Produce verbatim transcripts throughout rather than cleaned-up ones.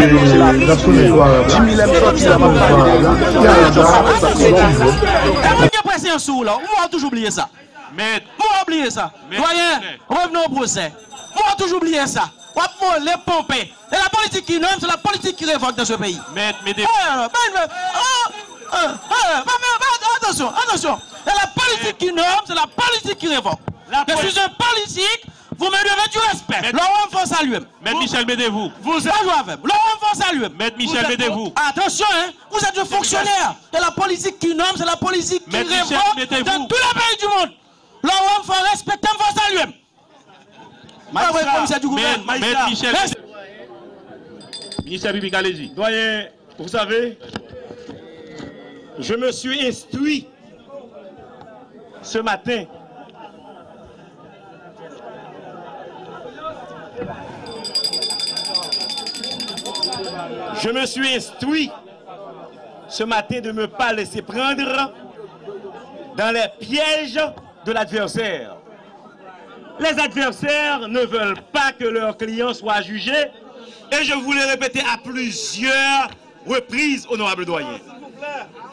N ap tounen sou Arab la. N ap tounen sou Arab la. Ki Arab la? Ou gen presyon sou ou la. Ou toujou bliye sa. Mèt. Ou bliye sa. Mèt. Dwayen, revnons au procès. Ou toujou bliye sa. W ap mole ponpe. C'est la politique qui nomme, c'est la politique qui révoque dans ce pays. Mèt, mete. Ah, ben, ben, oh, euh, euh, ben, ben, attention, attention. C'est la politique qui nomme, c'est la politique qui révoque. Je suis un politique, vous me devez du respect. Lè w wè m fò w salye m. Mèt Michel, mettez-vous. Vous êtes... Bonjour avec. Lè w wè m fò w salye m. Mèt Michel, mettez-vous. Attention, hein. Vous êtes un fonctionnaire. C'est la politique qui nomme, c'est la politique qui révoque dans tous les pays du monde. Lè w wè m fò w respekte m, fò w salye m. Magistrat, komisè di gouvènman. Mèt Michel, ministè piblik, allez-y. Doyen, vous savez, je me suis instruit ce matin. Je me suis instruit ce matin de ne pas laisser prendre dans les pièges de l'adversaire. Les adversaires ne veulent pas que leurs clients soient jugés et je vous l'ai répété à plusieurs reprises, honorable doyen.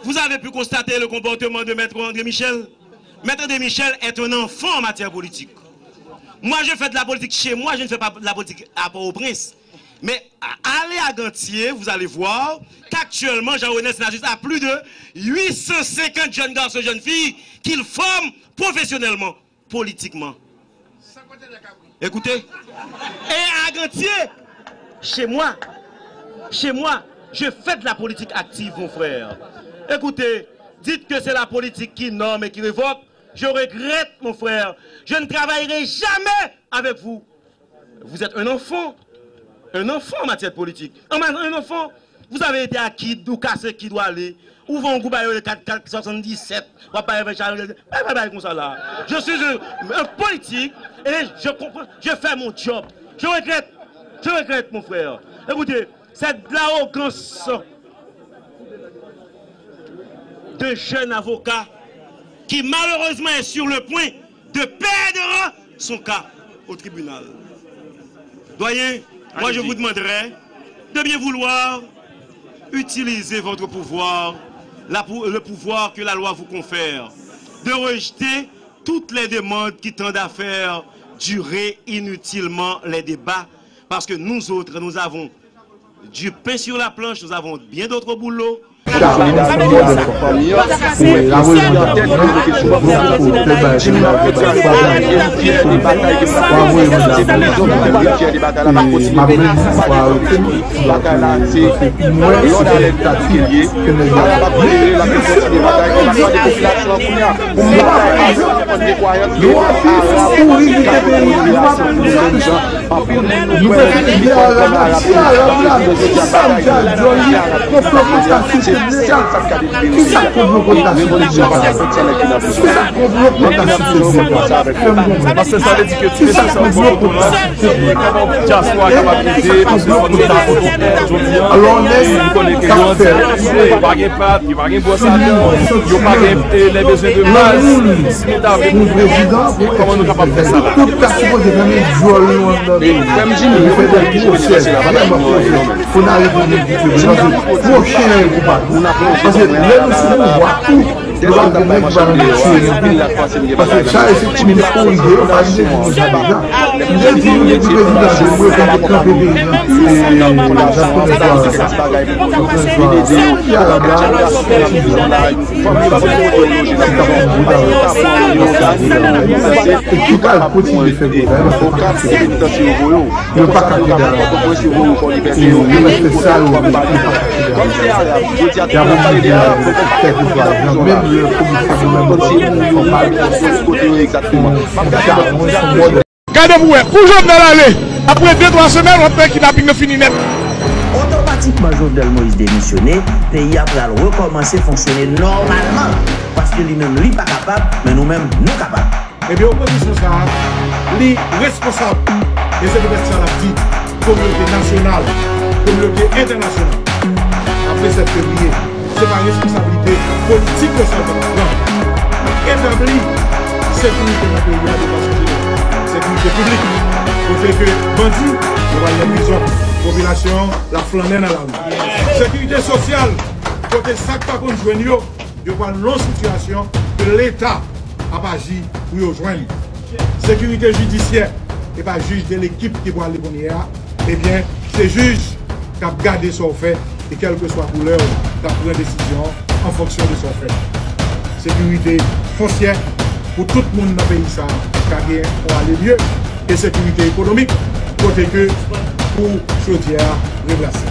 Vous avez pu constater le comportement de Maître André Michel. Maître André Michel est un enfant en matière politique. Moi, je fais de la politique chez moi, je ne fais pas de la politique à Port-au-Prince. Mais allez à Ganthier, vous allez voir qu'actuellement, Jean-René Sénatus a plus de huit cent cinquante jeunes garçons et jeunes filles qu'il forme professionnellement, politiquement. Écoutez, et à Ganthier, chez moi, chez moi, je fais de la politique active, mon frère. Écoutez, dites que c'est la politique qui nomme et qui révoque. Je regrette, mon frère. Je ne travaillerai jamais avec vous. Vous êtes un enfant. Un enfant en matière de politique. Un, un enfant. Vous avez été à Kid, ou kase Kid, ou ale. Ou van gou ba yo kat kat swasanndisèt. W ap bay avèk chalè. Bay, bay, bay konsa la. Je suis un, un politique et je comprends, je fais mon job. Je regrette. Je regrette, mon frère. Écoutez, c'est de l'arrogance d'un jeune avocat qui malheureusement est sur le point de perdre son cas au tribunal. Doyen, moi je vous demanderai de bien vouloir utiliser votre pouvoir, la pou-, le pouvoir que la loi vous confère, de rejeter toutes les demandes qui tendent à faire durer inutilement les débats, parce que nous autres, nous avons du pain sur la planche, nous avons bien d'autres boulots. Anpil moun nou kwè nan ti Arab la, ti Arab la, ti Arab la, konplo kont la sosyesyal. Kisa konplo kont la sosyesyal? Kisa konplo kont la sosyesyal? Paske sa vle di ke ti mesye sa konplo kont la sosyesyal. Kòman dyaspora kapab ede, paske konn sa jodi a, nou konnen ke yo anti, yo pa gen pat, yo pa gen bwòs a dan, yo pa gen, eh, lè bezwen de baz. Si nou ta vle pou prezidan, kòman nou kapab fè sa la? Tout ta sipoze fèmen djòl nou anndan peyi. Frè m Jimmy, yo fè de pwosè, vrèman pwosè. Pou n arete moun ki twouve, paske pwochen an e koupab. Paske lè nou sou pouvwa, tout, nou pa gen moun ki pa nan tiye nou tou. Paske sa e se ti moun korije yo, pa vle di nou sa deja. M te di nou depi prezidan se mwen pou nou kanpe peyi nan, e, nan pwosè swa, pwosè swa, ki Arab la, Fanmi yo pa konn kote yo loje nan prizon. Yo pa konn kote yo loje nan prizon. E ki pral kontinye fè pwogrè, paske pa ka kite. Yo pa ka kite Arab. Yo mèt fè sa yo vle. Yo pa ka kite Arab. Kòm se Arab, yo di a tout moun pale de Arab, yo konn pale de tout moun. Menm lè komisè gouvènman, yo pa konn kote yo egzakteman. Gade pou wè, kou Jovenel ale, apre de twa semèn, w ap wè kidnaping nan fini nèt. Otomatikman Jovenel Moïse demisyone, peyi a pral rekòmanse fonksyone nòmalman. Paske li menm li pa kapab, men nou menm nou kapab. Ebyen, opozisyon sa a, li responsab. E se poutèt sa l ap di, kominote nasyonal, kominote entènasyonal, apre sèt fevriye, se pa responsablite politik yo sèlman k ap pran. Etabli sekirite nan peyi a de fason jeneral, sekirite piblik. Kote ke bandi, yo pral nan prizon. Popilasyon an, l ap flannen nan lari. Sekirite sosyal, kote sa k pa konn jwenn yo, yo pral nan sitiyasyon ke Leta ap aji pou yo jwenn. Sekirite jidisyè, e pa jij de lekip ki pral kounye a, ebyen, se jij k ap gade sa w fè, e kèlkeswa koulè w, k ap pran desizyon an fonksyon de sa w fè. Sekirite fonsyè pou tout moun nan peyi sa a ka gen yon ale mye, e sekirite ekonomik, kote ke kou chodyè a replase.